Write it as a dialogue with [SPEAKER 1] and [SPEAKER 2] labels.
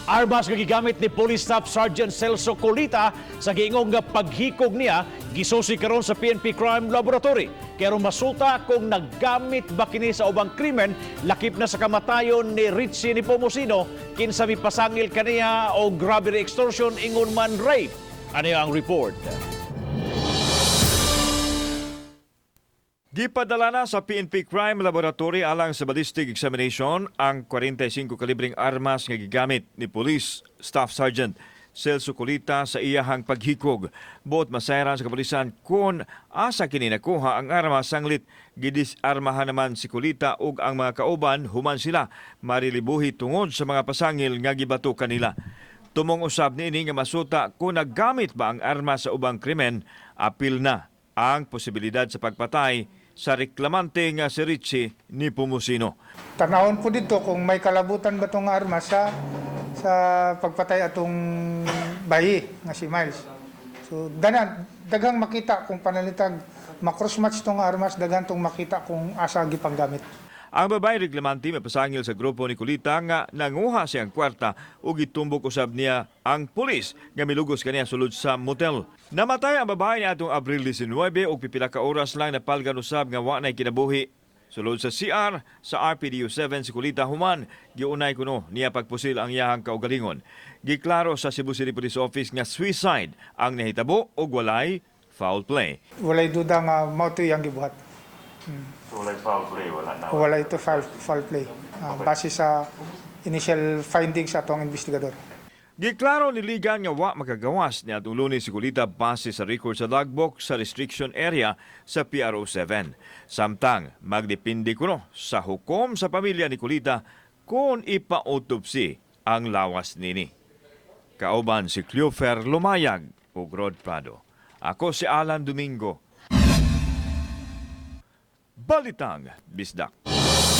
[SPEAKER 1] Armas nga gigamit ni Police Staff Sergeant Celso Colita sa giingong nga paghikog niya gisusi karon sa PNP Crime Laboratory. Kaya masuta kung naggamit ba kini sa ubang krimen, lakip na sa kamatayon ni Richie Nepomuceno, kinsa mipasangil kaniya og robbery, extortion, ingon man rape. Ano ang report?
[SPEAKER 2] Gipadala na sa PNP Crime Laboratory alang sa ballistic examination ang 45 kalibreng armas nga gigamit ni Police Staff Sergeant Celso Colita sa iyahang paghikog. Buot masayran sa kapulisan kung asa kini nakuha ang armas, sanglit gidisarmahan naman si Colita ug ang mga kauban human sila marilibuhi tungod sa mga pasangil nga gibato kanila. Tumong usab niini nga masuta kung naggamit ba ang armas sa ubang krimen, apil na ang posibilidad sa pagpatay sa reklamante nga si Richie Nepomuceno.
[SPEAKER 3] Tanawon po dito kung may kalabutan ba tong armas sa pagpatay atong bayi nga si Miles. So danan daghang makita kung panalitag ma-cross match tong armas, daghan tong makita kung asa gipanggamit.
[SPEAKER 2] Ang babae reklamante mapasangil sa grupo ni Colita nga nanguha siyang kwarta ug gitumbok usab niya ang pulis nga milugos kaniya sulod sa motel. Namatay ang babae niadtong Abril 19 ug pipila ka oras lang napalgan usab nga wa nay kinabuhi. Sulod sa CR sa RPDU 7 si Colita human giunay kuno niya pagpusil ang iyahang kaugalingon. Giklaro sa Cebu City Police Office nga suicide ang nahitabo ug walay foul play.
[SPEAKER 3] Walay duda nga mao to iyang gibuhat.
[SPEAKER 4] So, walay foul play, wala na.
[SPEAKER 3] Wala ito foul play. Base sa initial findings sa atong investigador.
[SPEAKER 2] Giklaro ni Ligan nga wa makagawas ni atong Lunes si Colita base sa record sa logbook sa restriction area sa PRO7. Samtang magdepende kuno sa hukom sa pamilya ni Colita kung ipa-autopsy ang lawas nini. Kauban si Cleofer Lumayag ug Rod Prado. Ako si Alan Domingo. Balitang Bisdak.